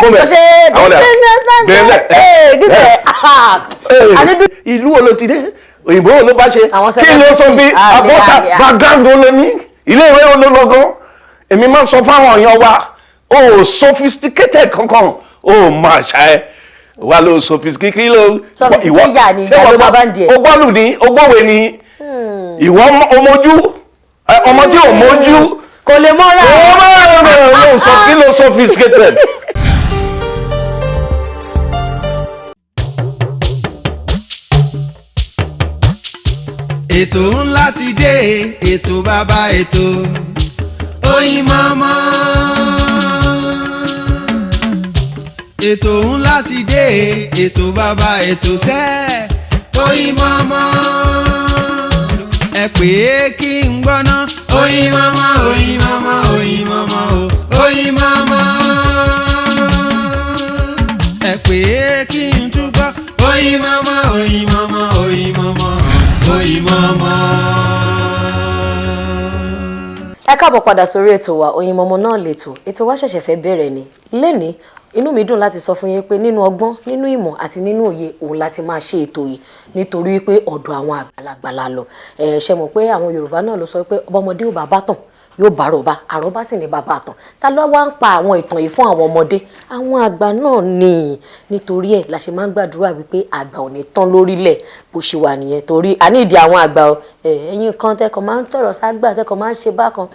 Kó bẹ̀. Ṣe Àwọn dà. Délẹ̀. dídẹ̀. Ìlú wo ló ti dé? Òyìnbó wo ló bá ṣe? Àwọn Kí ló sọ fi celebrity. Ah, àbọ̀tà yeah. background wo ló ní? Ilé ìwé wo ló lọ gan? Èmi máa ń sọ fáwọn èèyàn wa, o ò sophisticated kankan, o ò mọ àṣà ẹ. Wà ló sophisticated kí ló. Sophisticated yà ni, ṣé ìyá ló ìwọ máa bá ń di ẹ̀. O gbọ́lù ni, o gbọ́wé ni, ìwọ ọmọjú, ọmọ tí ò mójú. Kò lè mọ́ra. Ó máa ń lọ sọ kí ló sophisticated. Ètò ńlá ti dé, ètò bàbá ètò, Oyinmomo. Ètò ńlá ti dé, ètò bàbá ètò sẹ́, Oyinmomo. Ẹ pè é kí n gbọ́ná. Oyinmomo, Oyinmomo, Oyinmomo o, Oyinmomo. Ẹ pè é kí n túbọ̀. Oyinmomo, Oyinmomo, Oyinmomo, Oyinmomo. Ẹ káàbọ̀ padà sórí ètò wa Oyinmomo náà lètò. Ètò wa ṣẹ̀ṣẹ̀ fẹ́ bẹ̀rẹ̀ ni lẹ́ni. Inú mi dùn láti sọ fún yín pé nínú ọgbọ́n, nínú ìmọ̀ àti nínú òye òun láti máa ṣe ètò yìí, nítorí pé ọ̀dọ̀ àwọn àgbàlagbà la lọ. Ẹ ṣe mọ̀ pé àwọn Yorùbá náà ló sọ pé ọmọdé ò bá bá tàn yóò bá àròbá, àròbá sì ní bàbá àtàn. Ta ló wá ń pa àwọn ìtàn yìí fún àwọn ọmọdé? Àwọn àgbà náà ni. Nítorí ẹ̀ la ṣe máa ń gbàdúrà wípé àgbà ò ní tán lórílẹ̀. Bó ṣe wà nìyẹn, torí a ní ìdí àwọn àgbà o. Ẹ̀yin kan tẹ́kọ̀ máa ń tọ̀rọ̀ ságbà, tẹ́kọ̀ máa ń ṣe bákan,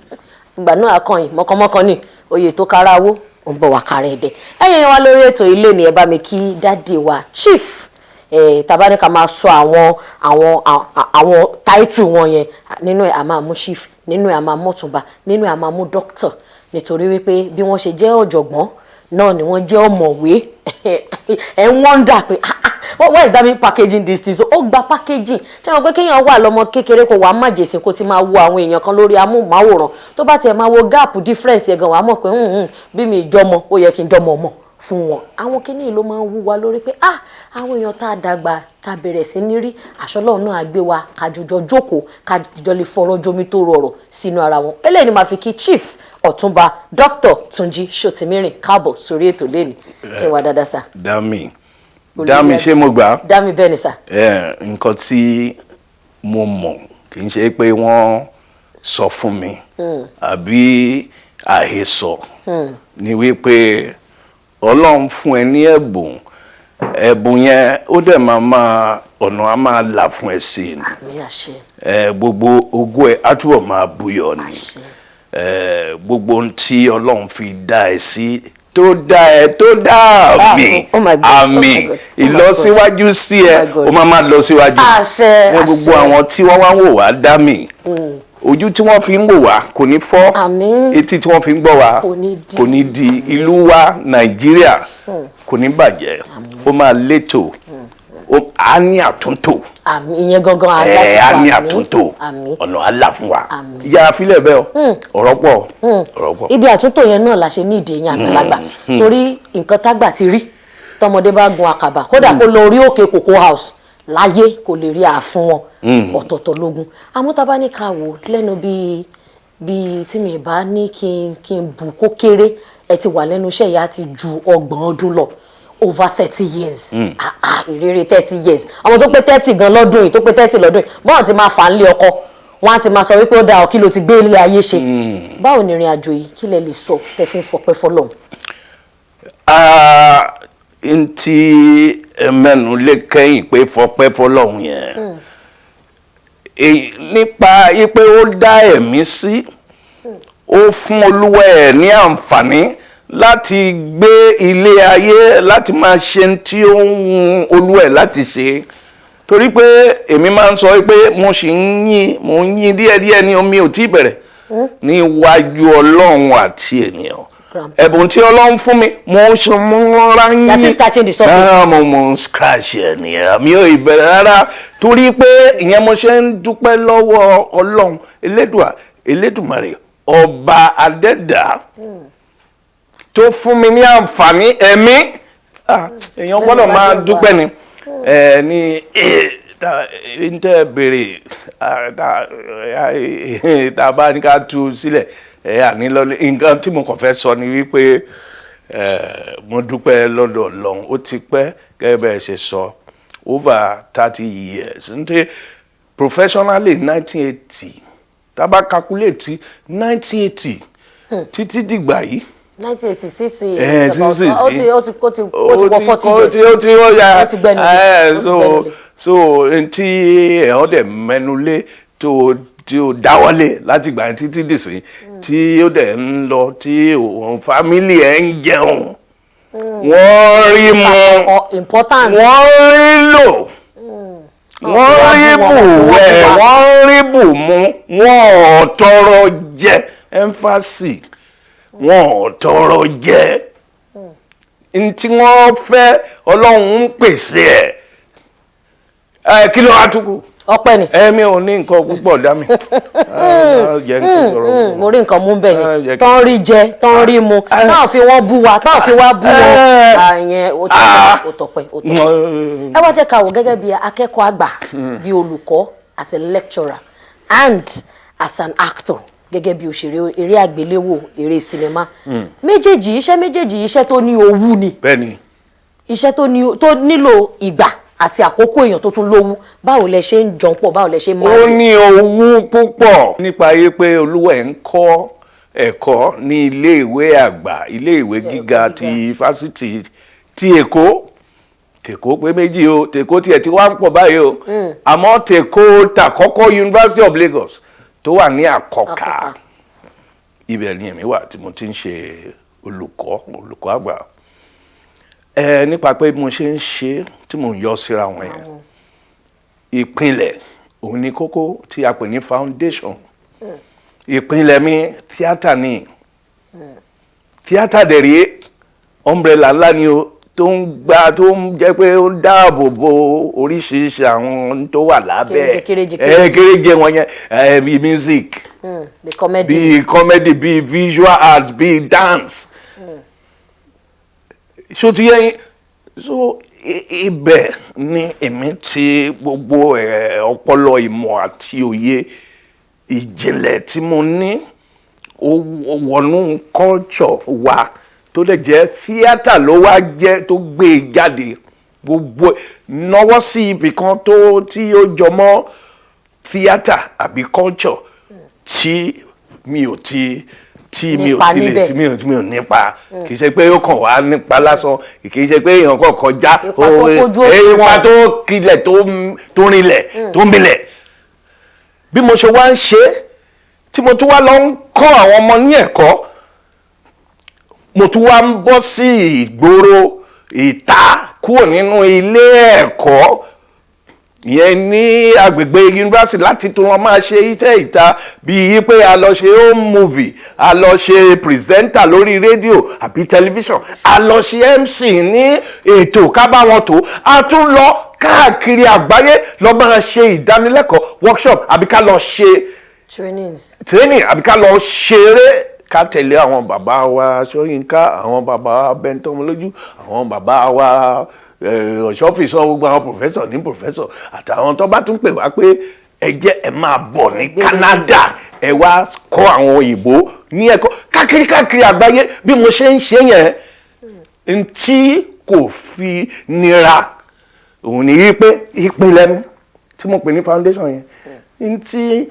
ìgbà náà akọ̀yìn mọ̀kànmọ́kàn ni oyè tó kára owó ò ń bọ̀ wá kára ẹ̀dẹ̀. Ẹ̀yin wa lórí ètò ilé ni ẹ bá mi kí daddy wa chief. Tàbá ní ká máa sọ àwọn title wọn yẹn, nínú ẹ̀ a máa mú chief, nínú ẹ̀ a máa mú ọ̀túnba, nínú ẹ̀ a máa mú doctor, nítorí wípé bí wọ́n ṣe jẹ́ ọ̀jọ̀gbọ́n náà ni wọ́n jẹ́ ọ̀mọ̀wé. Ẹ̀ ń wonder pé, "Ah, ah, why is that me packaging this thing?" So ó gba packaging tí wọ́n pé kéèyàn wà lọ́mọ kékeré kó wàá májèsín, kó ti máa wo àwọn èèyàn kan lórí amóhùnmáwòrán, tó bá tiẹ̀ máa wo gap difference yẹn gan, wàá mọ̀ pé bí mi ìjọmọ ó yẹ kí n jọmọ mọ̀ fún wọn. Àwọn kinní ló máa ń wú wa lórí pé, ah, àwọn èèyàn tá a dàgbà, tá a bẹ̀rẹ̀ sí ní rí àṣọlọ́run náà á gbé wa kájọjọ jókòó, kájọjọ lè fọ̀rọ̀ jomi tó rọrọ̀ sínú ara wọn. Eléyìí ni màá fi kí Chief Ọ̀túnba Dr. Túnjí Ṣòtìmírìn káàbọ̀ sórí ètò lẹ́nu. Ṣé wàá dáadáa sà? Dami, Dami, ṣé mo gbà á? Dami, bẹ́ẹ̀ ni sà. Nǹkan tí mo mọ̀, kì í ṣe pé wọ́n sọ fún mi àbí àhesọ, ni wípé Ọlọ́run fún ẹ ní ẹ̀bùn. Ẹ̀bùn yẹn ó dẹ̀ máa ọ̀nà á máa là fún ẹ sí i ni. Àmín, àṣẹ. Gbogbo ògo ẹ á túbọ̀ máa búyọ ni. Àṣẹ. Gbogbo ohun tí Ọlọ́run fi dá ẹ sí, tó dá ẹ, tó dá àmì Oh my God, oh my àmì God, oh my God. ìlọsíwájú sí ẹ, Oh my God. ó máa lọ síwájú. Àṣẹ, Ní gbogbo àṣẹ. àwọn tí wọ́n wá ń wò wá dá mi, ojú tí wọ́n fi ń wò wá kò ní fọ́. Àmín. Etí tí wọ́n fi ń gbọ́ wá Kò ní di. kò ní di. Ìlú wa Nàìjíríà kò ní bàjẹ́, ó máa létò, á ní àtúntò. Àmín, ìyẹn gangan. Ẹ á ní àtúntò. Àmín. Ọ̀nà á là fún wa. Àmín. Ìyára fílẹ̀ bẹ́ẹ̀ o, ọ̀rọ̀ pọ̀, ọ̀rọ̀ pọ̀. Ibi àtúntò yẹn náà la ṣe ní ìdí eyín àgbàlagbà, torí nǹkan tágbà ti rí, tọmọdé bá gun àkàbà, kódà kó lọ orí òkè Cocoa House láyé, kò lè rí àfún wọn. Ọ̀tọ̀ọ̀tọ̀ lógún. Àmọ́ tá a bá ní ká wò lẹ́nu bíi tí mi bá ní kí n bù kó kéré, ẹ ti wà lẹ́nu iṣẹ́ ìyá ti ju 30 ọdún lọ, over 30 years. Ah, ah, ìrírí 30 years. Àwọn tó pé 30 gan lọ́dún yìí, tó pé 30 lọ́dún yìí, bọ́n ti máa fà á lé ọkọ wọn á ti máa sọ wípé ó dáa ọ, kí ló ti gbé ilé ayé ṣe? Báwo ni ìrìn àjò yìí? Kí lẹ lè sọ tẹ fi ń fọpẹ́ fọ́lọ́run? Ah, n tí ẹ mẹ́nu lé kẹ́yìn pé fọpẹ́ fọlọ́run yẹn, nípa pé ó dá ẹ̀mí sí, ó fún olúwa ẹ̀ ní àǹfààní láti gbé ilé ayé, láti máa ṣe tí ó ń wun olúwa ẹ̀ láti ṣe, torí pé èmi máa ń sọ pé mo sì ń yín, mo ń yín díẹ̀díẹ̀ ní omi ò tí ì bẹ̀rẹ̀ níwájú Ọlọ́run àti ènìyàn. Grandpa. Ẹ̀bùn tí Ọlọ́run fún mi, mo ń ṣe mo ń rán yín. You are still scratching the surface. Ah, mo ń scratch ẹ̀ nìyẹn, mi ò ìbẹ̀rẹ̀ rárá, torí pé ìyẹn mo ṣe ń dúpẹ́ lọ́wọ́ Ọlọ́run Elédùà, Elédùmarè, ọba adẹ́dà tó fún mi ní àǹfààní ẹ̀mí. Ah, èèyàn gbọ́dọ̀ Lẹ́nu máa bá dé dúpẹ́ ni. Ẹ ní n tẹ́ béèrè, tá a bá ní ká tú sílẹ̀, ẹ àní lọ́lẹ̀. Nǹkan tí mo kàn fẹ́ sọ ni wípé Mo dúpẹ́ lọ́dọ̀ Ọlọ́run. Ó ti pẹ́, gẹ́gẹ́ bẹ́ẹ̀ ṣe sọ, over 30 years n professionally. 1980, tá bá calculate 1980 títí dìgbà yìí, 1986. Sísì. Ó ti wọ 40 ó years. ti ó ti ó ya. Ó ti gbẹnu lé, ó ti so gbẹnu lé. So n tí ẹ̀ dẹ̀ mẹ́nu lé tó tí ó dáwọ́lé láti gbà yẹn títí dìsín, tí ó dẹ̀ ń lọ, tí òun family ẹ̀ ń jẹun, wọ́n rí mu. Important. Wọ́n rí lò, wọ́n rí bù wẹ̀, wọ́n rí bù mu, wọ́n ò tọrọ jẹ. Emphasis, wọ́n ò tọrọ jẹ. N tí wọ́n fẹ́, Ọlọ́run ń pèsè ẹ̀. Ẹ kí ló wá tún kù? Ọpẹ́ ni. Ẹ̀mí ò ní nǹkan púpọ̀ dá mi. Ah, jẹ́ nǹkan tọrọ púpọ̀. Mo rí nǹkan mú bẹ́ẹ̀ Ah, yẹn. jẹ́ Tán rí jẹ, tán rí mu, táwọn fi wọ́n bú wa, táwọn fi wá bú wọn. Àyẹn ó tọpẹ́, ó tọpẹ́, ó tọpẹ́. Ẹ wá jẹ́ ká wò gẹ́gẹ́ bí akẹ́kọ̀ọ́ àgbà, bí olùkọ́, as a lecturer and as an actor, gẹ́gẹ́ bí òṣèré eré àgbéléwò, eré sinimá méjèèjì. Iṣẹ́ méjèèjì, iṣẹ́ tó ní owú ni. Bẹ́ẹ̀ni. Iṣẹ́ tó ní, tó nílò ìgbà àti àkókò èèyàn, tó tún lówú. Báwo lẹ ṣe ń jọ pọ̀? Báwo lẹ ṣe ń Ó máa ní owó púpọ̀ nípa yí pé olúwa ẹ̀ ń kọ́ ẹ̀kọ́ ní iléèwé àgbà, iléèwé gíga ti fásitì ti Èkó. Tèkó pé méjì o. Tèkó tiẹ̀ ti wá ń pọ̀ báyìí o, àmọ́ tèkó tàkọ́kọ́, University of Lagos tó wà ní Àkọkà, Àkọkà. Ibẹ̀ ni èmi wà tí mo ti ń ṣe olùkọ́ àgbà. Ẹ nípa pé mo ṣe ń ṣe tí mo ń yọ síra wọn yẹn, ìpìlẹ̀ òun ni kókó tí a pè ní foundation. Ìpìlẹ̀ mi, tíátà ni. Tíátà dẹ̀ rí, umbrella ńlá ni o, tó ń gba, tó ń jẹ́ pé ó ń dáàbò bo oríṣiríṣi àwọn tó wà lábẹ́. Kéréje, kéréje, ẹ kéréje wọn yẹn, ẹ bíi music, The comedy. Bíi comedy, bíi visual arts, bíi dance. Ṣó ti yẹ yín? So ibẹ̀ ni èmi ti gbogbo ẹ̀ ọpọlọ, ìmọ̀ àti òye ìjìnlẹ̀ tí mo ní, ó wọnú culture wa tó lè jẹ́ theatre ló wá jẹ́ tó gbé e jáde. Gbogbo náwó sí ibì kan tó tí ó jọmọ́ theatre àbí culture tí mi ò ti tí mi ò Nípa ti lè níbẹ̀. tí mi ò nípa. Kì í ṣe pé ó kàn wá nípa lásán, kì í ṣe pé èèyàn kàn kọjá. Ipa tó kójú òṣùwọ̀n. Ipa tó kilẹ̀, tó rinlẹ̀, tó milẹ̀. Bí mo ṣe wá ń ṣe tí mo tún wá lọ ń kọ́ àwọn ọmọ ní ẹ̀kọ́, mo tún wá ń bọ́ sí ìgboro ìta kúrò nínú ilé ẹ̀kọ́ ìyẹn ní agbègbè yunifásitì láti tún wọn máa ṣe iṣẹ́ ìta, bíi pé a lọ ṣe home movie, a lọ ṣe presenter lórí rédíò àbí tẹlifíṣàn, a lọ ṣe MC ní ètò kábàwọn tó, a tún lọ káàkiri àgbáyé lọ máa ṣe ìdánilẹ́kọ̀ọ́, workshop, àbí ká lọ ṣe Trainings. Training, àbí ká lọ ṣeré, ká tẹ̀lé àwọn bàbá wa Ṣóyínká, àwọn bàbá wa Bẹ́ńtọ́mọlójú, àwọn bàbá wa Ọ̀ṣọ́fìsọ, gbogbo àwọn professor ní professor àtàwọn tó bá tún pè wá pé ẹ jẹ́ ẹ máa bọ̀ ní Canada, ẹ wá kọ́ àwọn òyìnbó ní ẹ̀kọ́ káàkiri káàkiri àgbáyé. Bí mo ṣe ń ṣe yẹn, n tí kò fi nira òun ní wípé ìpìlẹ̀ mi tí mo pè ní foundation yẹn, n tí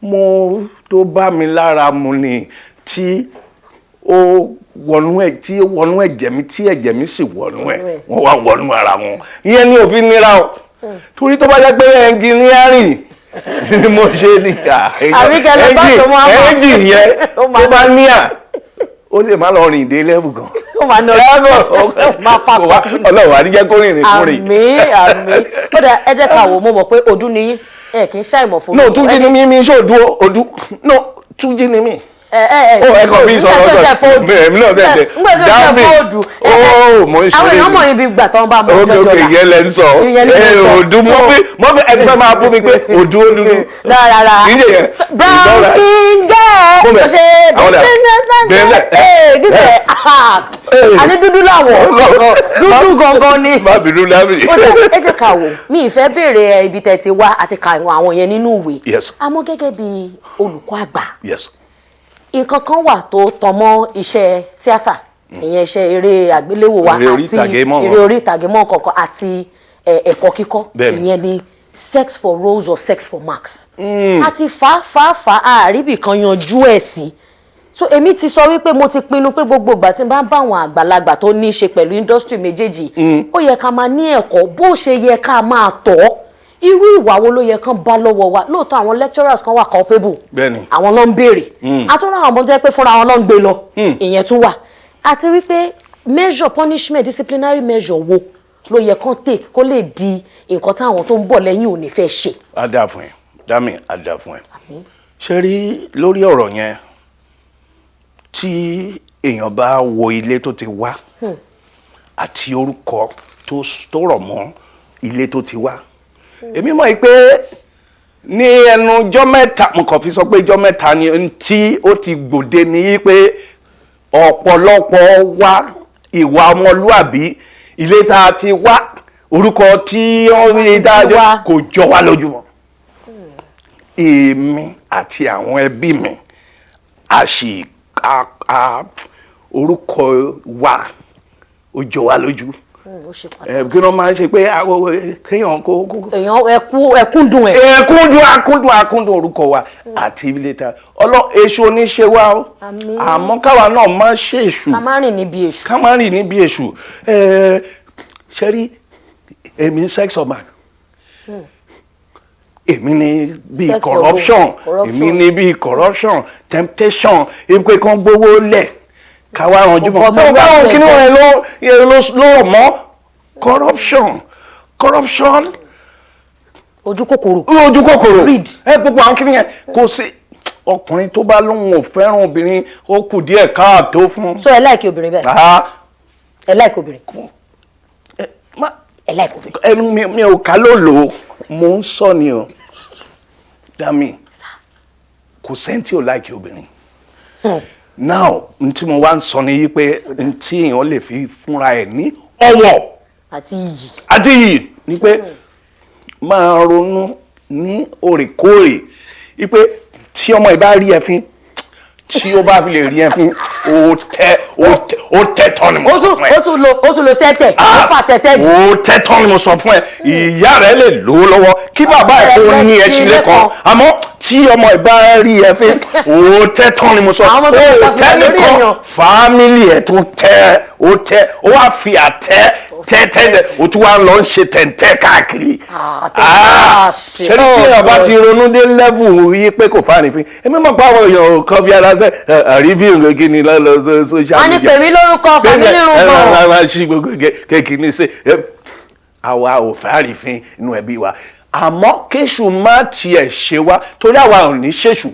mo tó bá mi lára mu ni, tí ó wọnú ẹ, tí ó wọnú ẹ̀jẹ̀ mi, tí ẹ̀jẹ̀ mi sì wọnú ẹ̀, wọ́n wá wọnú ara wọn. Ìyẹn ní òfin nira o, torí tó bá jẹ́ pé engineering ni mo ṣe ní Àbí kẹ́ lọ bá tó máa mọ̀. Engine yẹn Ó máa tó bá níyà, ó lè má lọ rìn dé level gan. Ó máa ná, ó máa papọ̀. Ọlọ́run wà ní jẹ́ kó rìnrìn kúrìn. Àmín, àmín. Ó dà, ẹ jẹ́ ká wò. Mo mọ̀ pé ọdún ni yín, ẹ kì í ṣàìmọ̀ fún No, Túnjí ni mí. Mi ṣe òdu òdu. No, Túnjí ni mí. Ẹ Ó ẹ kàn fi sọ̀rọ̀ nígbà tó jẹ́ fóòdù. Bẹ́ẹ̀ mi náà bẹ́ẹ̀ tẹ. Nígbà tó jẹ́ fóòdù. Ó mo ń ṣeré. Àwọn èèyàn mọ̀ ibi gbà tó ń bá mọ̀ Ok ok, ìyẹn lẹ ń sọ. Ìyẹn lẹ ń sọ. Òdu mo fi mo fi ẹgbẹ́ máa bú mi pé òdu ó dúdú. Rárá. Kì í ṣe yẹn. Brown skin girl. Kó bẹ̀. Ṣe Àwọn dà. Bẹ́ẹ̀ bẹ́ẹ̀ gígẹ̀, àní dúdú làwọ̀, dúdú gangan ni. Má bínú lábì. Ó dà, ẹ jẹ́ ká wò. Mi ì fẹ́ béèrè ibi tẹ́ ti wá àti ka àwọn yẹn nínú ìwé. Yes. Àmọ́ gẹ́gẹ́ bí olùkọ́ àgbà, Yes. nǹkan kan wà tó tàn mọ́ iṣẹ́ tíátà. Ìyẹn iṣẹ́ eré àgbéléwò wa Eré orí àti ìtàgé mọ́ eré orí ìtàgé mọ́ kọ̀ọ̀kan àti ẹ̀kọ́ kíkọ́. Bẹ́ẹ̀ni. Ìyẹn ni sex for roles or sex for marks. A ti fà fà fà, àríbì kan yanjú ẹ̀ sí. So èmi ti sọ wípé mo ti pinnu pé gbogbo ìgbà tí n bá ń bá àwọn àgbàlagbà tó ní í ṣe pẹ̀lú industry méjèèjì, ó yẹ ká máa ní ẹ̀kọ́ bó ṣe yẹ ká máa tọ́, irú ìwà wo ló yẹ kán bá lọ́wọ́ wa. Lóòótọ́, àwọn lecturers kan wà culpable. Àwọn ló ń béèrè àtúnrà, àwọn ọmọ tó yẹ pé fúnra wọn ló ń gbé lọ, ìyẹn tún wà. Àti wípé measure, punishment, disciplinary measure wo ló yẹ kán take kó lè di nǹkan táwọn tó ń bọ̀ lẹ́yìn ò ní fẹ́ ṣe? Á dáa fún ẹ, Dami, á dáa fún ẹ. Ṣe rí lórí ọ̀rọ̀ yẹn, tí èèyàn bá wo ilé tó ti wá àti orúkọ tó rọ̀ mọ́ ilé tó ti wá, èmi mọ̀ pé ní ẹnu ọjọ́ mẹ́ta, mo kàn fi sọ pé ọjọ́ mẹ́ta ni n tí ó ti gbòde ní pé ọ̀pọ̀lọpọ̀ wa, ìwà ọmọlúàbí, ilé tá a ti wá, orúkọ tí wọ́n rí dáadé wá. Kò jọ wá lójúmọ́. Èmi àti àwọn ẹbí mi, a sì a orúkọ wa ó jọ wá lójú. Ó ṣe pàtàkì. Ẹ kí ló máa ń ṣe pé kéèyàn kó Èèyàn ẹkú ẹkúndùn ẹ. Ẹkúndùn, akúndùn, akúndùn orúkọ wa àti ilé ta ọlọ. Èṣù oníṣe wa o. Àmín. Àmọ́ káwa náà má ṣe èṣù. Ká má rìn níbi èṣù. Ká má rìn níbi èṣù. Ẹ ṣe rí, èmi sex of man, èmi ni bíi Sex for corruption. gold. Corruption. Èmi ni bíi corruption, temptation, ipe kan gbowó lẹ̀ káwa ranjú mọ́. Ọmọ báwo báwo ẹgbẹ́ kí ni jẹ́. wọ́n ló ló rọ̀ mọ́ corruption, corruption. Ojú kòkòrò. Ojú kòkòrò. Greed. Ẹ gbogbo àwọn kìnìyàn, kò sí ọkùnrin tó bá lóun ò fẹ́ràn obìnrin, ó kù díẹ̀ káàtó fún. So ẹ like obìnrin bẹ́ẹ̀? Ah, Ẹ like obìnrin? Ẹ like obìnrin? Ẹnu mi ò ká ló lò ó, mò ń sọ ni o. Dami, kò sẹ́ni tí ò like obìnrin. Now, n tí mo wá ń sọ ni yí pé n tí èèyàn lè fi fúnra ẹ̀ ní ọ̀wọ̀ àti iyì. Àti iyì ni pé máa ronú ní òrèkóòrè wípé tí ọmọ ìbá rí ẹfín, tí ó bá fi lè rí ẹfín, ó tẹ ó tẹ ó tẹ tán ni mo Ó sọ tún fún ẹ. ó tún lo sẹ́tẹ̀, ó fà tẹ̀tẹ̀ jù. Ó tẹ tán ni mo sọ fún ẹ. Ìyá rẹ lè lówó lọ́wọ́, kí bàbá ẹ kó ní ẹṣin lẹ́kan, àmọ́ tí ọmọ ìbá rí ẹfín, ó tẹ tán ni mo sọ. Àwọn ọmọ tó Ó ń tẹ tẹ lórí nìkan èèyàn. Family ẹ tún tẹ, ó tẹ, ó wá fi àtẹ tẹ tẹ, ó tún wá lọ ń ṣe tẹ̀ǹtẹ̀ káàkiri. Ah, tẹ̀ǹtẹ̀ ṣe. Ṣé tí èèyàn bá ti ronú dé level yìí pé kò fáàrin fín, èmi mọ̀ pé àwọn èèyàn kan bí ara ṣe àrífín nǹkan kí ni lọ́lọ́ social Wọ́n ní media. pèmí lórúkọ family Ẹ rúbọ. máa ṣí gbogbo kékeré ṣe àwa ò fẹ́ àrífín inú ẹbí wa, àmọ́ kéṣù má tiẹ̀ ṣe wá, torí àwa ò ní ṣèṣù.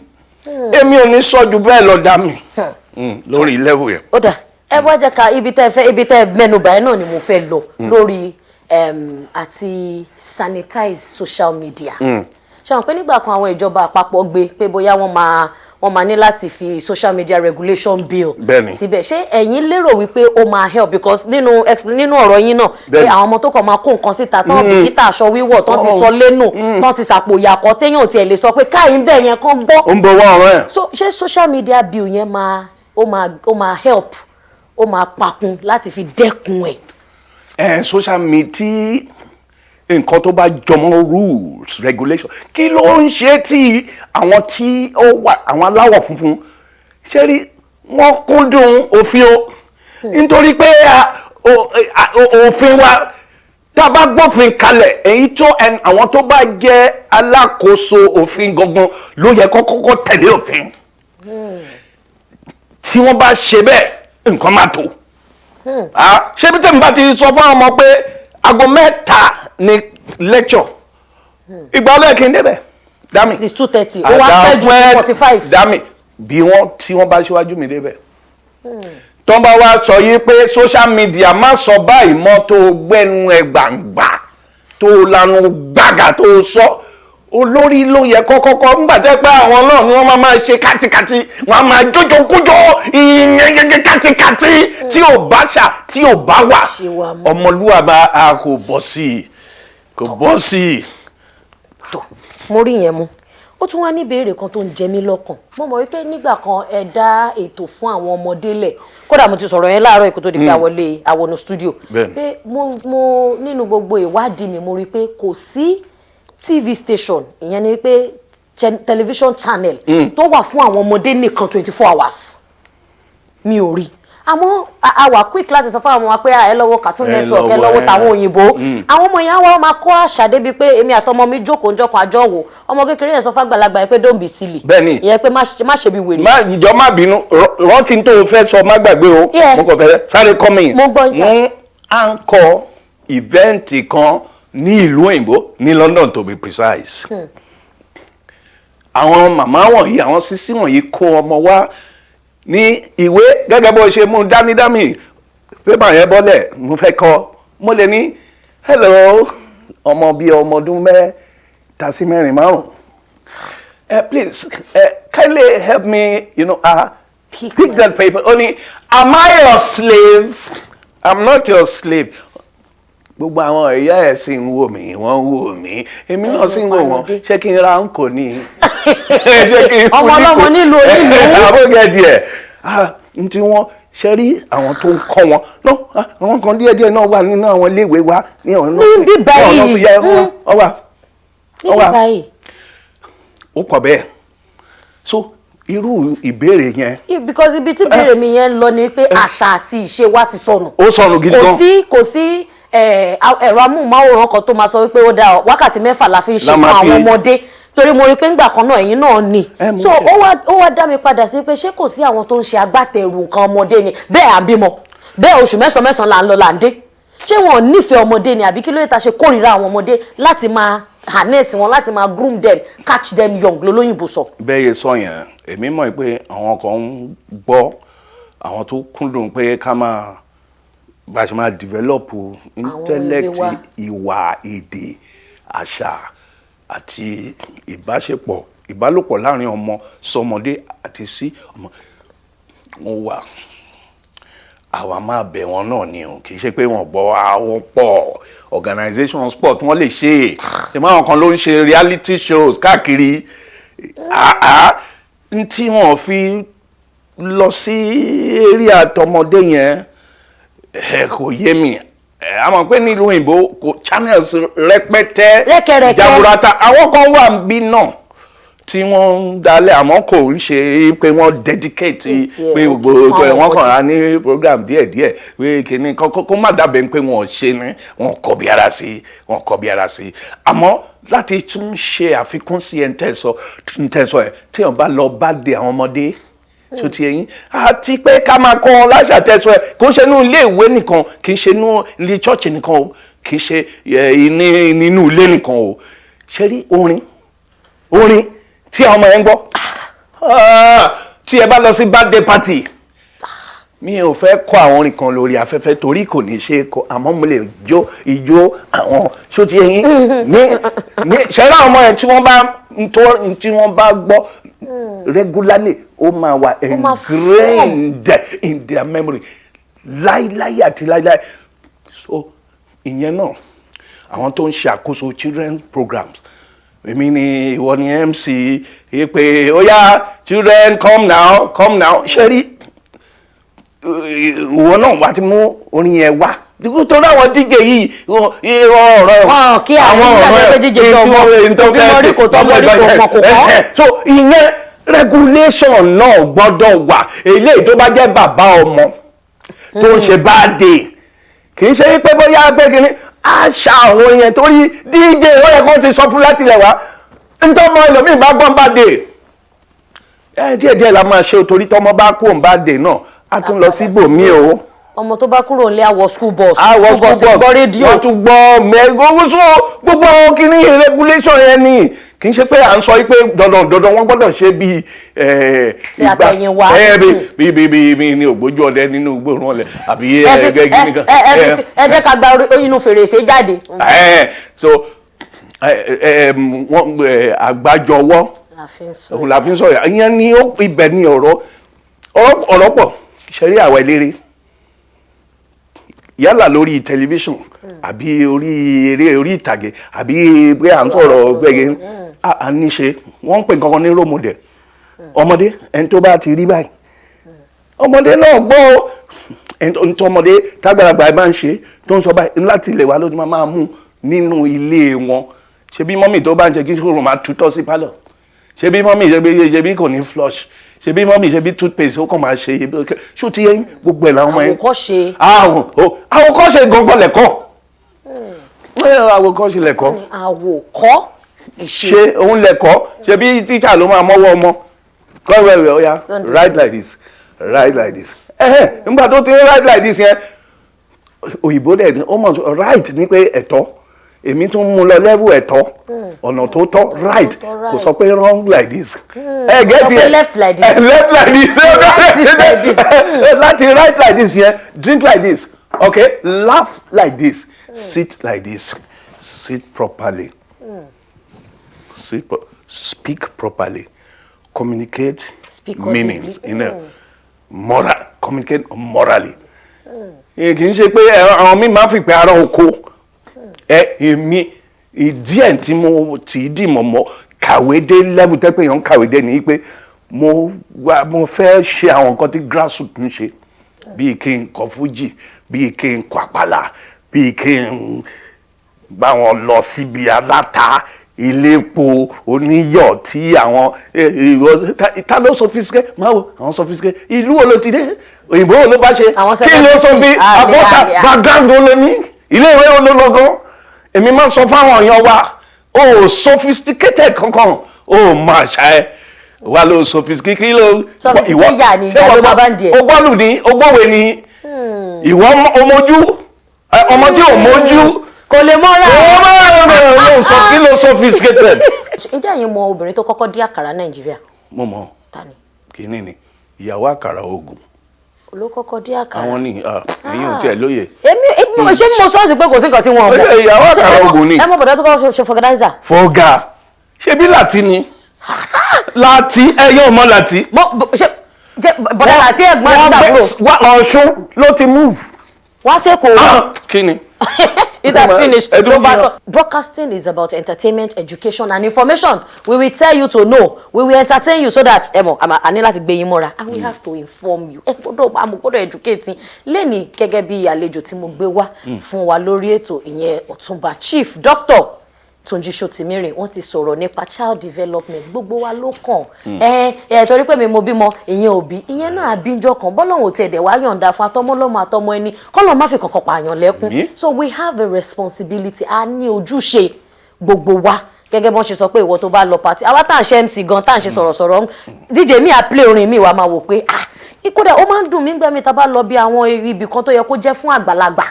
Èmi ò ní sọ ju bẹ́ẹ̀ lọ, dá mi lórí level yẹn. Ó dà, ẹ wá jẹ́ ká ibi tẹ́ ẹ fẹ́, ibi tẹ́ ẹ mẹ́nu báyìí náà ni mo fẹ́ lọ lórí àti sanitize social media. Ṣe àwọn pé nígbà kan àwọn ìjọba àpapọ̀ gbé pé bóyá wọ́n máa ní láti fi social media regulation bill síbẹ̀. Ṣé ẹ̀yin lérò wípé ó máa help? Because nínú ọ̀rọ̀ yín náà pé àwọn ọmọ tó kàn máa kó nǹkan síta tán, bìkítà aṣọ wíwọ̀ tán ti sọ lẹ́nu, tán ti sàpò ìyàkọ́, téèyàn ò tiẹ̀ lè sọ pé káyìn bẹ́ẹ̀ yẹn kán gbọ́. Ó ń bọ wọ́n ọ̀rọ̀ ẹ̀. So ṣé social media bill yẹn máa ó máa help, ó máa pakun láti fi dẹ́kun ẹ̀? Ẹ social media, tí nǹkan tó bá jọmọ́ rules, regulation, kí ló ń ṣe tí àwọn tí ó wà, àwọn aláwọ̀ funfun, ṣé rí wọ́n kúndùn òfin o, nítorí pé òfin wa, tá a bá gbófin kalẹ̀, èyí tó àwọn tó bá jẹ́ alákòóso òfin gangan ló yẹ kó kọ́kọ́ tẹ̀lé òfin. Tí wọ́n bá ṣe bẹ́ẹ̀, nǹkan máa tó. Ṣé bí tèmi bá ti sọ fún àwọn ọmọ pé aago 3 ni lecture, ìgbà ọlọ́ọ̀kì ń débẹ̀, Dami? It's 2:30, ó wá pẹ́ ju 2:45. Dami, bí wọ́n tí wọ́n bá ṣíwájú mi débẹ̀, tó ń bá wá sọ yìí pé social media má sọ báyìí mọ́, tó gbẹ́nu ẹ̀ gbàǹgbà, tó lanu gbàgà, tó sọ, olórí ló yẹ kọ́kọ́kọ́ ńgbà tẹ́ pé àwọn náà ni wọ́n máa máa ṣe kátikàti, wọ́n á máa jójókújó ìyẹn kátikàti tí ò bá ṣà, tí ò bá wà. Ṣe wa mọ́. Ọmọlúwàbá a kò bọ́ sí i, kò bọ́ sí i. Tó mo rí yẹn mú. Ó tún wá ní ìbéèrè kan tó ń jẹ mí lọ́kàn. Mo mọ̀ wípé nígbà kan, ẹ dá ètò fún àwọn ọmọdé lẹ̀. Kódà mo ti sọ̀rọ̀ yẹn láàárọ̀ kó tó di pé a wọlé àwọnù studio, pé mo nínú gbogbo ìwádìí mi, mo rí i pé kò sí TV station, ìyẹn ni pé television channel tó wà fún àwọn ọmọdé nìkan 24 hours. Mi ò rí. Àmọ́ a wà quick láti sọ fún àwọn ọmọ wa pé, "Ah, ẹ lọ wo Cartoon Ẹ Network, ẹ lọ lọ wo wo, tàwọn òyìnbó." Àwọn ọmọ yẹn á wá máa kọ́ àṣà débi pé èmi àtọmọ mi jókòó ń jọkàn àjọ wò. Ọmọ kékeré yẹn sọ fàgbàlagbà yẹn pé, "Don't be silly." Ìyẹn pé má ṣe bí wèrè. Má jọ, má bínú, rántí tó o fẹ́ sọ, má gbàgbé o. Mo kàn fẹ́ sáré kọ́ mi. Mo gbọ́ yín, sir. Mo ń kọ event kan ní ìlú òyìnbó, ní London to be precise. Àwọn màmá wọ̀nyí, àwọn sísí wọ̀nyí kó ọmọ wá ní ìwé gẹ́gẹ́ bó ṣe mú dání dámì pépà yẹn bọ́lẹ̀. Mo fẹ́ kọ́, mo lè ní, "Hello," ọmọ bíi ọmọ ọdún 3 sí 4, 5, "Please, kindly help me Pick pick that paper." Ó ní, "Am I your slave? I'm not your slave." Gbogbo àwọn ẹ̀yà ẹ̀ sì ń wò mí, wọ́n ń wò mí, èmi náà sì ń wò wọ́n. Ṣé kí n ra ń kò ní? Ṣé kí n fún Ọmọ ní ọlọ́mọ kò? nílùú onílùú. Àbógẹ́dì ẹ̀ n tí wọ́n ṣe rí, àwọn tó ń kọ́ wọn no, àwọn kan díẹ̀díẹ̀ náà wà nínú àwọn iléèwé wa ní ọ̀nà Níbí báyìí. ọ̀nà sí yẹ ọ wà. Níbi Wà. báyìí. Ó pọ̀ bẹ́ẹ̀. So irú ìbéèrè yẹn, Because ibi tí ìbéèrè mi yẹn ń lọ ni pé àṣà àti ìṣe wa ti sọnù. Ó sọnù gidi Kò gan. sí, kò sí ẹ̀rọ amóhùnmáwòrán kan tó máa sọ wípé ó dáa, wákàtí 6 la fi ń ṣe La fún máa àwọn ọmọdé, torí mo rí i pé ńgbà kan náà, ẹ̀yin náà ni. Ẹ, mo So ṣe. ó wá dá mi padà sí pé ṣé kò sí àwọn tó ń ṣe agbátẹrù nǹkan ọmọdé ni? Bẹ́ẹ̀ à ń bímọ bẹ́ẹ̀, oṣù mẹ́sàn-án mẹ́sàn-án là ń lọ là ń dé. Ṣé wọn ò nífẹ̀ẹ́ ọmọdé ni, àbí kí ló yẹ ta ṣe kórìíra àwọn ọmọdé láti máa harness wọn, láti máa groom them, catch them young lolóyìnbó sọ? Bẹ́ẹ̀ yẹ sọ yẹn, èmi mọ̀ pé àwọn kan ń gbọ́, àwọn tó kúndùn pé ká máa bá a ṣe máa develop intellect, wa. ìwà, èdè, àṣà àti ìbáṣepọ̀, ìbálòpọ̀ láàrin ọmọ sọmọdé àti sí ọmọ wọn wà. Àwa máa bẹ̀ wọ́n náà ni o. Kì í ṣe pé wọ́n gbọ́. Àwọn pọ̀, organizations pọ̀ tí wọ́n lè ṣe é ṣe. Máa wọn kan ló ń ṣe reality shows káàkiri. Àá n tí wọ́n fi lọ sí eré àtọmọdé yẹn, ẹ kò yé mi. Ẹ a mọ̀ pé nílùú òyìnbó kò channels rẹpẹtẹ Rẹ́kẹrẹ́kẹ́. jaburata. Àwọn kan wà bí náà tí wọ́n ń dalẹ̀, àmọ́ kò ń ṣe pé wọ́n dedicate Ètì ẹ̀, pé okay, gbogbo fún ètò ẹ̀ àwọn wọ́n kàn rà ní program díẹ̀díẹ̀ pé kìíní kó má dàbẹ̀ pé wọ́n ò ṣe ni wọ́n kọ́ bí ara sí, wọ́n kọ́ bí ara sí. Àmọ́ láti tún ṣe àfikún sí ẹ̀ ń tẹ̀sọ ẹ̀, tí wọ́n bá lọ bá de àwọn ọmọdé tó ti ẹyin, àti pé ká máa kọ́ wọn láṣà tẹ̀sọ ẹ̀, kò ń ṣe inú ilé ìwé nìkan, kì í ṣe inú ilé church nìkan o, kì í ṣe nínú ilé nìkan o. Ṣe rí orin, orin tí àwọn ọmọ yẹn ń gbọ́. Ah, tí ẹ bá lọ sí birthday party, mi ò fẹ́ kọ́ àwọn orin kan lórí afẹ́fẹ́ torí kò ní ṣe é kọ, àmọ́ mo lè jó ijó àwọn ṣó ti yẹn ní ṣẹ́rá. Àwọn ọmọ yẹn tí wọ́n bá ń tó, tí wọ́n bá gbọ́ regularly, ó máa wà Máa ingrained in their memory láíláí àti láíláí. So ìyẹn náà, àwọn tó ń ṣe àkóso children programs, èmi ni, ìwọ ni MC yìí pé ó yá, "Children, come now, come now." Ṣe rí, ìwọ náà wá ti mú orin yẹn wá torí àwọn DJ yìí, ọ̀rọ̀ Wọn kí àwọn nígbà tó pé DJ tó ọmọ, kò bímọ rí, kò tọ́mọ rí, kò mọ̀, kò kọ́. So ìyẹn, regulation náà gbọ́dọ̀ wà. Eléyìí tó bá jẹ́ bàbá ọmọ tó ń ṣe birthday, kì í ṣe pé bóyá pé kí ni àṣà àwọn yẹn, torí DJ ó yẹ kó ti sọ fún láti ilẹ̀ wá ntọ́mọ ẹlòmíì bá gbọ́n birthday ẹ. Díẹ̀díẹ̀ la máa ṣe o, torí tọmọ bá kú òun birthday náà, á tún lọ síbòmíì o. Ọmọ tó bá kúrò nílé, àwọ̀ school bus. Àwọ̀ School bus, gbọ́ rédíò. Wọ́n tún gbọ́ mẹ́gbọ́n. So gbogbo àwọn kìíní regulation yẹn ni. Kì í ṣe pé à ń sọ pé dandan dandan wọ́n gbọ́dọ̀ ṣe bíi Tí àtẹ̀yìnwá. Bí bí bí bí ní ògbójú ọdẹ nínú gbòòrùn ọlẹ àbí Ẹ fi ẹgbẹ́ gíní kan. ẹ ẹ fi ẹ jẹ́ ká gba inú fèrèsé jáde. So wọ́n àgbájọwọ́ La fi ń sọ. Òun la fi ń sọ̀rọ̀. Ìyẹn ni ó ibẹ̀ ni ọ̀rọ̀ ọ̀rọ̀ pọ̀. Ṣẹ̀rí àwa eléré, yálà lórí tẹlifíṣàn àbí orí eré orí ìtàgé àbí pé à ń sọ̀rọ̀ gbẹ̀gẹ́. À ní ṣe wọ́n ń pè nǹkan kan ní role model. Ọmọdé, ẹni tó bá ti rí báyìí, ọmọdé náà gbọ́ o. Ẹni tó ọmọdé tágbàlagbà bá ń ṣe, tó ń sọ báyìí, láti ilẹ̀ wa ló ti máa mú nínú ilé wọn. Ṣe bí mummy tó bá ń ṣe kí ṣòro máa tutọ́ sí pálọ̀, ṣe bí mummy ṣe bí kò ní flush, ṣe bí mummy ṣe bí toothpaste ó kàn máa ṣe, ṣó ti yẹ yín? Gbogbo ẹ̀ làwọn ọmọ yẹn. Àwòkọ́ṣe. Àwọn àwòkọ́ṣe gangan lẹ̀kọ́. Àwòkọ́ṣe lẹ̀kọ́. Àwòkọ́ ìṣe. Ṣe òun lẹ̀kọ́. Ṣe bí tíṣà ló máa mọ́wọ́ ọmọ kọ́ wẹ̀wẹ̀, ó yá, Don't do write like this, write like this. Ẹ̀hẹ́n, nígbà tó ti ń write like this yẹn, òyìnbó dẹ̀ ní ó mọ̀ right ní pé ẹ̀tọ́. Èmi tún mú lọ level ẹ̀tọ́, ọ̀nà tó tọ́, right. Tọ́, Kò sọ pé wrong like this. Ẹ Kò get sọ pé it? left like this. Left like this. Right like this. Láti write like this yẹn, drink like this, okay, laugh like this, sit like this, sit properly, speak properly, communicate Speak meanings, audibly. Moral, communicate morally. Kì í ṣe pé àwọn míì máa ń fi pé ara oko ẹ. Èmi, ìdí ẹ̀ tí mo tì í dì mọ̀ mọ́ kàwé dé level tẹ́ pé èèyàn ń kàwé dé ni pé mo wá, mo fẹ́ ṣe àwọn nǹkan tí grassroots ń ṣe, bíi kí n kọ fújì, bíi kí n kọ àpàlà, bíi kí n bá wọn lọ síbi aláta, iléepo, oníyọ̀ tí àwọn ìwọ ta ló sophisticated. Máa wo àwọn sophisticated, ìlú wo ló ti dé? Òyìnbó wo ló bá ṣe? Àwọn Kí ló sophi àbọ̀tà background wo ló ní? Ilé ìwé wo ló lọ gan? Èmi máa ń sọ fáwọn èèyàn wa, o ò sophisticated kankan, o ò mọ àṣà ẹ wà ló sophisticated. Kí ló Sophisticated yà ni, ṣé ìyá ló ìwọ máa bá ń di ẹ̀. O gbọ́lù ní, o gbọ́wé ní, ìwọ ọmọjú, ọmọ tí ò mójú Kò lè mọ́ra. Ó máa ń lọ sọ kí ló sophisticated. Ǹjẹ́ ẹ̀yin mọ obìnrin tó kọ́kọ́ dín àkàrà Nàìjíríà? Mo mọ. Ta ni? Kínní ni ìyàwó àkàrà oògùn. Ló kọ́kọ́ dín àkàrà. Àwọn ní ẹ̀yìn ò tiẹ̀ lóye. Èmi ṣé mo sọ́ọ̀sì pé kò sí nǹkan tí wọ́n mọ̀. Ó yẹ, ìyàwó Ṣé àkàrà oògùn ni. Ẹ mọ bọ̀dá tó kọ́ ṣe vulcanizer? Fọgà, ṣebí láti ni láti ẹyọ ọmọ láti. Mo ṣe ṣe bọ̀dá àti ẹ̀gbọ́n àti àbúrò. Wá Ọ̀ṣun ló ti move. Wá sẹ́kọ̀ọ́. Ah, kí ni? It has finished. Ẹdun Ló bá bí tán. Broadcasting is about entertainment, education and information. We will tell you to know. We will entertain you so that ẹ mọ̀ àmà a ní láti gbé yín mọ́ra, and we have to inform you. Ẹ gbọ́dọ̀, àmọ́ gbọ́dọ̀ educate yín. Lẹ́ni gẹ́gẹ́ bí àlejò tí mo gbé wá fún wa lórí ètò, ìyẹn Ọ̀túnba Chief Doctor Túnjí Ṣótìmírìn, wọ́n ti sọ̀rọ̀ nípa child development. Gbogbo wa ló kàn. Ẹ ẹ torí pé mi mo bímọ, ìyẹn òbí ìyẹn náà àbíjọ kan bọ́lọ́hún ò tiẹ̀ dẹ̀ wá yọ̀ǹda fún atọ́mọlọ́mọ àtọmọ ẹni kọ́lọ́ má fi kankan pààyàn lẹ́kún. Àmín. So we have a responsibility, a ní ojúṣe gbogbo wa, gẹ́gẹ́ bọ́n ṣe sọ pé ìwọ tó bá lọ party, àwa tá à ń ṣe MC gan, tá à ń ṣe sọ̀rọ̀sọ̀rọ̀, DJ mi à play orin mi, wàá máa wò pé ah, kódà ó máa ń dùn mí gbẹ́mi tá a bá lọ bí àwọn ibì kan tó yẹ kó jẹ́ fún àgbàlagbà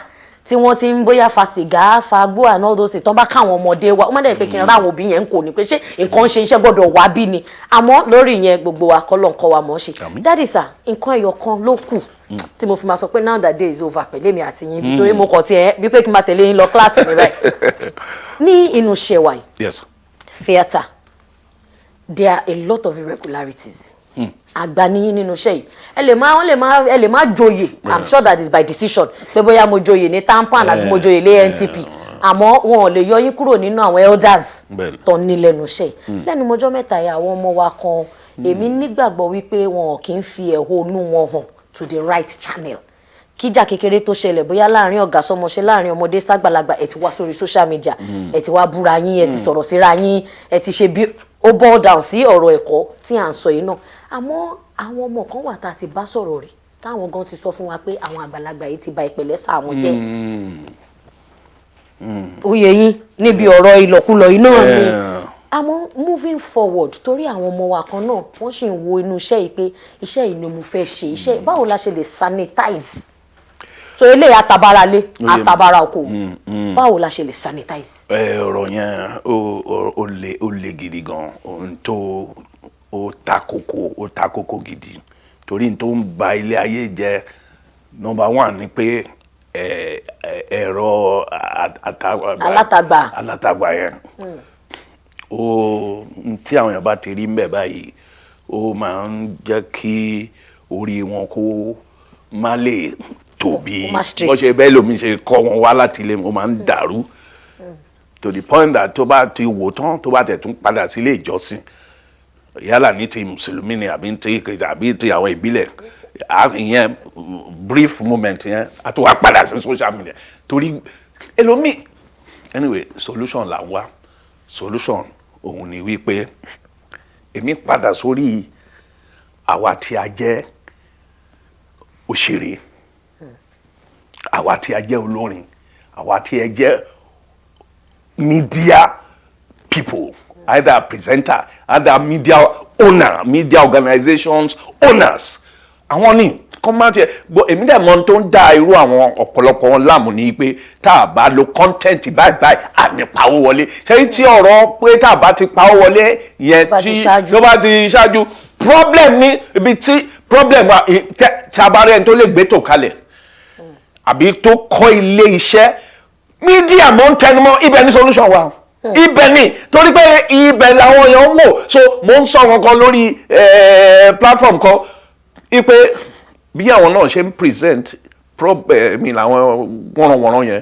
tí wọ́n ti ń bóyá fa sìgá, fa gbó and all those things, tán bá káwọn ọmọdé wa, ó má dẹ̀ pé kí n rá àwọn òbí yẹn ń kò ní pé ṣé nǹkan ń ṣe iṣẹ́ gbọ́dọ̀ wá bí ni. Àmọ́ lórí ìyẹn, gbogbo wa kọ́ ló ń kọ́ wa mọ̀ ọ́ ṣe. Àmín. Daddy sir, nǹkan ẹyọ kan ló kù tí mo fi máa sọ pé now that day is over pẹ̀lú èmi àti yín, torí mo kàn tiẹ̀ bí pé kí n máa tẹ̀lé yín lọ kíláàsì mi báyìí ní inú iṣẹ́ wa yìí. Theatre, there are a lot of irregularities. Àgbà níyín nínú iṣẹ́ yìí. Ẹ lè má, wọ́n lè má, ẹ lè má joyè. I'm sure that is by decision pé bóyá mo joyè ní TAMPAN àbí mo joyè ní ANTP, àmọ́ wọn ò lè yọ yín kúrò nínú àwọn elders tó ní lẹ́nu iṣẹ́ yìí. Lẹ́nu mọ́jọ́ mẹ́ta yìí, àwọn ọmọ wa kan, èmi nígbàgbọ́ wípé wọn kì í fi ẹ̀hónú wọn hàn to the right channel. Kíjà kékeré tó ṣẹlẹ̀, bóyá láàrin ọ̀gá sọmọṣẹ́, láàrin ọmọdé ságbàlagbà, ẹ ti wá sórí social media, ẹ ti wá búra yín, ẹ ti sọ̀rọ̀ síra yín, ẹ ti ṣe bí ó boil down sí ọ̀rọ̀ ẹ̀kọ́ tí à ń sọ yìí náà. Àmọ́ àwọn ọmọ kan wà tá a ti bá sọ̀rọ̀ rẹ̀, táwọn gan ti sọ fún wa pé àwọn àgbàlagbà yìí ti ba ìpìlẹ̀ àwọn jẹ́. Oyè yín níbi ọ̀rọ̀ ìlọ̀kulọ̀ yìí náà ni. Àmọ́ moving forward, torí àwọn ọmọ wa kan náà, wọ́n sì ń wo inú iṣẹ́ yìí pé iṣẹ́ yìí ni mo fẹ́ ṣe, iṣẹ́ báwo la ṣe lè sanitize? So eléyìí atabara lé atabara oko, báwo la ṣe lè sanitize? Ẹ, ọ̀rọ̀ yẹn ó le gidi gan. Ohun tó ó ta kókó, ó ta kókó gidi, torí n tó ń ba ilé ayé jẹ́, number one ni pé ẹ ẹ ẹ̀rọ Alátagbà. Alátagbà yẹn, ó n tí àwọn èèyàn bá ti rí mbẹ̀ báyìí, ó máa ń jẹ́ kí orí wọn kó má lè tóbi. Ó má straight. Bó ṣe bẹ́ẹ̀ lómi ṣe kọ́ wọn wá láti ilé, ó máa ń dàrú. To the point that tó bá ti wò tán, tó bá tẹ̀ tún padà sí ilé ìjọsìn, yálà ní ti mùsùlùmí ni àbí ti Christian àbí ti àwọn ìbílẹ̀, ìyẹn brief moment yẹn, a tó wá padà sí social media torí ẹlòmíì. Anyway, solution là ń wá. Solution òun ni wípé èmi padà sórí àwa tí a jẹ́ òṣèré, àwa tí a jẹ́ olórin, àwa tí a jẹ́ media people, either presenter, either media owner, media organizations owners. Àwọn ní kọ́mátì ẹ̀ gbọ́. Èmi dẹ̀ mọ̀ tó ń dá irú àwọn ọ̀pọ̀lọpọ̀ wọn láàmú ní pé tá a bá lo content báyìí báyìí, àní pawó wọlé. Ṣé tí ọ̀rọ̀ pé tá a bá ti pawó wọlé yẹn bá ti tí ṣáájú. tó bá ti ṣáájú, problem ní ibi tí problem wà. Tí a bá rẹ̀ tó lè gbé tò kalẹ̀ àbí tó kọ́ ilé iṣẹ́ media, mò ń tẹnumọ́, ibẹ̀ ní solution wa, ibẹ̀ ni, torí pé ibẹ̀ làwọn èèyàn ń wò. So mò ń sọ wọn kan lórí platform kan ipe bí àwọn náà ṣe ń present problem mi làwọn wọ́nranwọ̀nran yẹn,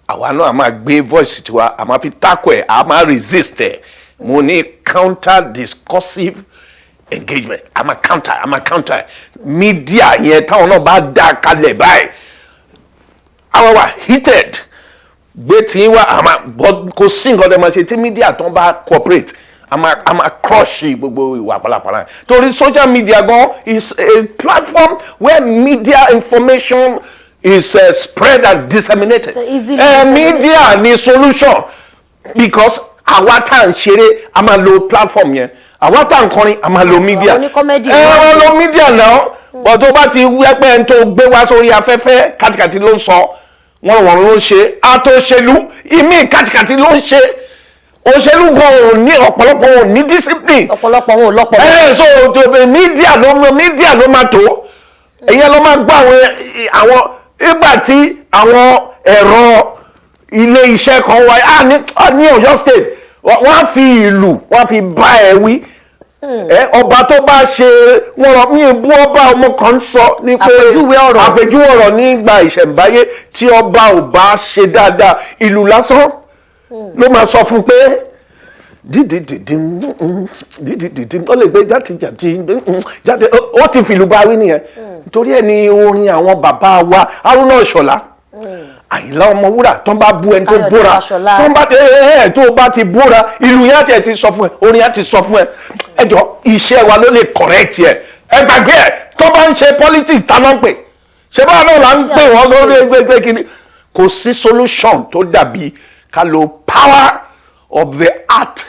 àwa náà a máa gbé voice tiwa, a máa fi tackle ẹ̀, a máa resist ẹ̀. Mo ní counter discursive engagement, a máa counter, a máa counter media yẹn. Táwọn náà bá dá kalẹ̀ báyìí, àwọn wà heated gbé tí wá, àmà, but kò sí nǹkan tẹ́ máa ṣe tí media tó ń bá cooperate, a máa crush gbogbo ìwà pálapàla yẹn. Torí social media gan is a platform where media information is spread and disseminated. So easily disseminated. Media ni solution, because àwa tá à ń ṣeré, a máa lo platform yẹn. Àwa tá à ń kọrin, a máa lo media. Àwọn oní-comedy ẹ wà. Wọ́n lo media náà, but tó bá ti wẹ́pẹ́ ẹni tó gbé wá sórí afẹ́fẹ́, kàtìkàtì ló ń sọ, wọ́n wọ́n ló ń ṣe àtòṣèlú ìmí, kàtìkàtì ló ń ṣe òṣèlú gan ò ní, ọ̀pọ̀lọpọ̀ ò ní discipline. Ọ̀pọ̀lọpọ̀ wọn ò lọ́pọlọ. Ẹ so tó media ló máa tó, ìyẹn ló máa gbọ́ àwọn ìgbà tí àwọn ẹ̀rọ ilé iṣẹ́ kan wáyé ní Ọ̀yọ́ State, wọ́n á fi ìlú, wọ́n á fi bá ẹ wí. Ẹ ọba tó bá ṣe wọn lọ ní ibú ọba, ọmọ kan ń sọ ní pé Àpèjúwe ọ̀rọ̀. Àpèjúwe ọ̀rọ̀ nígbà ìṣẹ̀ǹbáyé, tí ọba ò bá ṣe dáadáa, ìlú lásán ló máa sọ fún pé dídìdìdì dídìdìdì, ó lè gbé játijàti jáde, ó ti fìlú bá wí nìyẹn. Torí ẹ ní orin àwọn bàbá wa, Haruna Ìṣọ̀lá, Àyìnlá Ọmọwúrà, tó ń bá bú ẹni tó Káyọ̀dé búra, Fáṣọlá. tó ń bá ẹ ẹ tó bá ti búra, ìlú yẹn á tiẹ̀ ti sọ fún ẹ, orin yẹn á ti sọ fún ẹ. Ẹ jọ, iṣẹ́ wa ló lè correct ẹ. Ẹ gbàgbé ẹ, tó bá ń ṣe politics, ta ló ń pè? Ṣé báwa náà là ń pè wọ́n sórí ẹgbẹ́gbẹ́ kínní? Kò sí solution tó dàbí ká lo power of the art,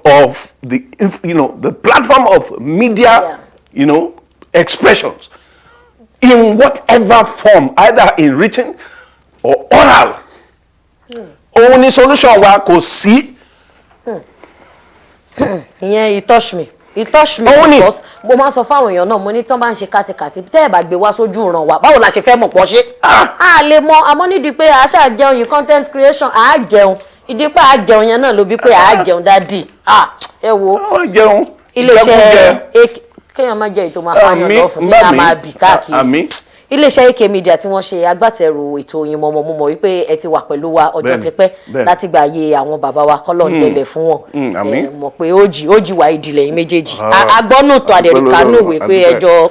of the the platform of media, expressions in whatever form, either in written or oral. Òun ni solution wa, kò sí. Ìyẹn, it touch me, it touch me. Òun ni. Because mo máa ń sọ fáwọn èèyàn náà, mo ní tán bá ń ṣe kátikàti, tẹ́ ẹ̀ bá gbé wá sójú ìran wa, báwo la ṣe fẹ́ mọ̀ pọ̀ ṣe? A lè mọ. Àmọ́ nídìí pé a ṣáà jẹun yìí, content creation, à á jẹun. Ìdí pé à á jẹun yẹn náà ló bí pé à á jẹun. Daddy, ẹ wo, Ó jẹun. iléeṣẹ́ Jẹkújẹ. AK, kéèyàn má jẹ́ ètò máa pààyàn Àmín, lọ́fun bá téèyàn mi. máa bì káàkiri. Àmín. Iléeṣẹ́ AK Media tí wọ́n ṣe agbátẹrù ètò Oyinmomo, mo mọ̀ wípé ẹ ti wà pẹ̀lú wa ọjọ́ Bẹ́ẹ̀ni, ti pẹ́ bẹ́ẹ̀ni. láti gbà yé àwọn bàbá wa, kọ́lọ̀ ń dẹlẹ̀ fún wọn. Àmín. Ẹ mọ̀ pé ó jì ó jì wá ìdílé yín méjèèjì. Agbọ́nù tó àdẹ̀ríkánú ìwé pé ẹjọ́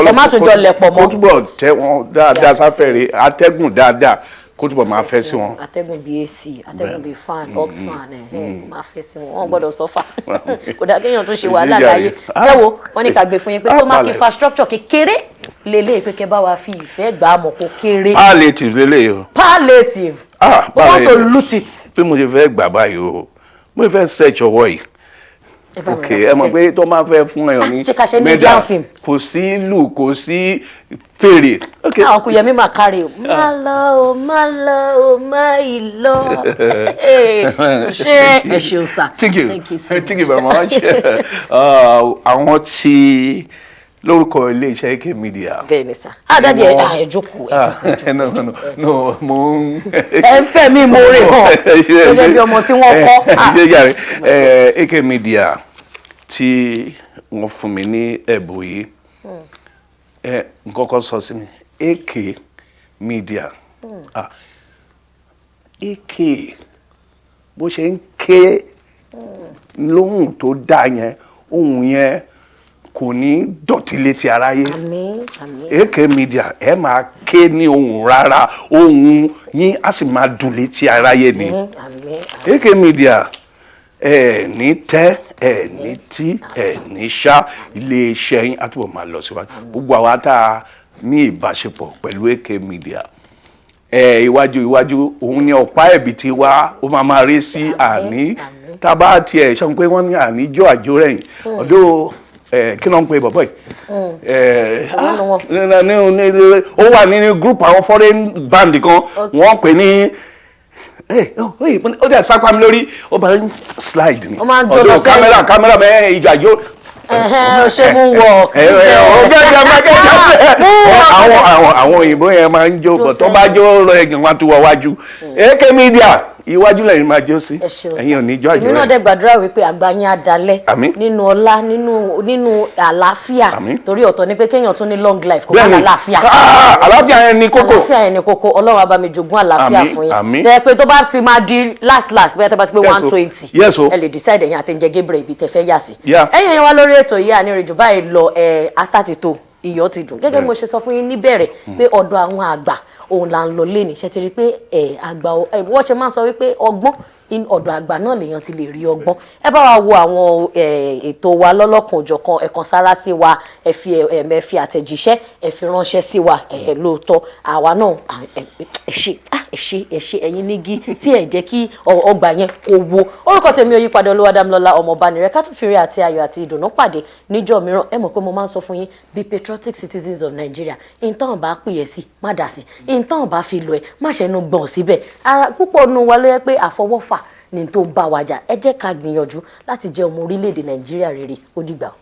ẹ má tún jọ lẹ̀pọ̀ kó mọ́. túbọ̀ tẹ́ wọn dáadáa sáfẹ́rẹ́ atẹ́gùn dáadáa, kó túbọ̀ máa fẹ́ sí wọn. Atẹ́gùn bíi AC, atẹ́gùn bíi fan, ox fan, ẹ̀ ẹ̀ máa fẹ́ sí wọn. Wọn gbọ́dọ̀ sọ́fà, kò dá kéèyàn tún ṣe wàhálà Ìdíjà láyé. yìí. Ẹ wo, wọn ní ká gbé fún yín pé stomach balẹ̀. infrastructure kékeré lélẹ̀, pé kẹ́ bá wa fi ìfẹ́ gbà á mọ̀ kó kéré. Palliative lélẹ̀ o. Palliative. We want to Palliative. loot it. Bí mo ṣe fẹ́ gbà báyìí o, mo fẹ́ stretch ọwọ́ yìí. Ẹ bá mi Ok, ra ẹ mọ̀ stretch. pé tó máa fẹ́ fún ẹyàn ní Ṣé ká ṣe ní medal, Indian film? Kò sí ìlù, kò sí fèrè. Ok. Àwọn kò yẹ mí máa kárí o. Má lọ o, má lọ o, má ì lọ. Ṣé ẹ ṣeun sir. Thank you. Thank you so Thank you much. very much. Àwọn tí lórúkọ iléeṣẹ́ AK Media. Bẹ́ẹ̀ ni sir. Ah, daddy, ẹ ẹ jókòó, ẹ jókòó. Ah, no, no, no, no, mo ń. Ẹ ń fẹ́ mi mo rè hàn gẹ́gẹ́ bí ọmọ tí wọ́n kọ́. Ah. Ṣé yàrá AK Media tí wọ́n fún mi ní ẹ̀bùn yìí, ẹ nǹkan kan sọ sí mi, AK Media, ah, AK bó ṣe ń ké lóhùn tó dáa yẹn, ohùn yẹn kò ní dọ̀tí létí aráyé. Àmín, àmín. AK Media, ẹ máa ké ní ohùn rárá, ohùn yín á sì máa dùn létí aráyé ni. Àmín, àmín, àmín. AK Media, ẹ ní tẹ́, ẹ ní tí, ẹ ní ṣá. Iléeṣẹ́ yín á túbọ̀ máa lọ síwájú. Gbogbo àwa tá a ní ìbáṣepọ̀ pẹ̀lú AK Media, ẹ iwájú iwájú òun ni ọ̀pá ẹ̀bì tí wá ó máa máa rí sí. Àní Àmín. tá a bá tiẹ̀ sọ pé wọ́n ní àníjọ́ àjò rẹ̀yìn ọ̀dọ́ ẹ, kí ló ń pe bọ̀bọ̀ yìí? Ẹ Àwọn nù wọn. ó wà nínú group àwọn foreign band kan, wọ́n pè ní ó dẹ̀ sápá mi lórí, ó bá ń slide ni. Ó máa ń jó lọ Ọ̀dọ̀ sẹ́yìn. Kámẹ́rà, kámẹ́rà bẹ́ẹ̀, ìjà yóò Ẹ̀hẹ́n, ó ṣe moonwalk. ẹ Moonwalk. Àwọn òyìnbó yẹn máa ń jó bọ̀, tó bá jó lọ ẹ̀gàn wọn tó wọ wájú. AK Media, iwájú lẹ́yìn máa jó sí. Ẹ ṣeun. Ẹ̀yin ò ní jó àjò Èmi náà rẹ̀. dẹ̀ gbàdúrà wípé àgbà yín á dalẹ̀ Àmín. nínú ọlá, nínú àlàáfíà. Àmín. Torí ọ̀tọ̀ ni pé kéèyàn tún ní long life, kó má Bẹ́ẹ̀ni. lálàáfíà. Ah, àlàáfíà yẹn ni kókó. Àlàáfíà yẹn ni kókó. Ọlọ́run á bá mi jogún àlàáfíà Àmín, fún yín. àmín. Tẹ́ pé tó bá ti máa di last last, bẹ́ẹ̀ tó bá ti pé Yes, one o. twenty Yes, o. ẹ lè decide ẹ̀yin àti Angel Gabriel ibi tẹ́ fẹ́ yà sí. Yeah. Ẹ̀yin ẹ̀yin wa lórí ètò yìí, ànírìnjù báyìí lọ. Ẹ̀ ata ti tó, iyọ̀ ti dùn. Gẹ́gẹ́ bí mo ṣe sọ fún yín níbẹ̀rẹ̀ pé ọ̀dọ̀ àwọn àgbà òun là ń lọ léni, ṣe ti rí i pé ẹ̀ àgbà ẹ̀ wọ́n ṣe máa ń sọ wípé ọgbọ́n ọ̀dọ̀ àgbà náà lèèyàn ti lè rí ọgbọ́n. Ẹ bá wa wo àwọn ètò wa lọ́lọ́kan òjọ̀kan, ẹ kàn sára sí wa, ẹ fi ẹ ẹ fi àtẹ̀jíṣẹ́, ẹ fi ránṣẹ́ sí wa. Ẹ lóòótọ́ àwa náà ẹ ṣe, ẹ ṣe, ẹ ṣe. Ẹ̀yin nígi tí ẹ jẹ́ kí ọgbà yẹn kó wo. Orúkọ tèmi ò yípadà, Olúwadámilọ́lá Ọmọbanirẹ. Ká tún fìrí àti ayọ̀ àti ìdùnnú pàdé níjọ́ mìíràn. Ẹ mọ̀ pé mo máa ń sọ fún yín, be patriotic citizens of Nigeria. Ìtàn bá pè é sí, má dà sí. Ìtàn bá fi lọ, ẹ má ṣẹnu gbọ̀n síbẹ̀. Ara púpọ̀ nù wa ló yẹ pé àfọwọ́fà ni tó ń bá wa jà. Ẹ jẹ́ ká gbìyànjú láti jẹ́ ọmọ orílẹ̀-èdè Nàìjíríà rere. Ó dìgbà o.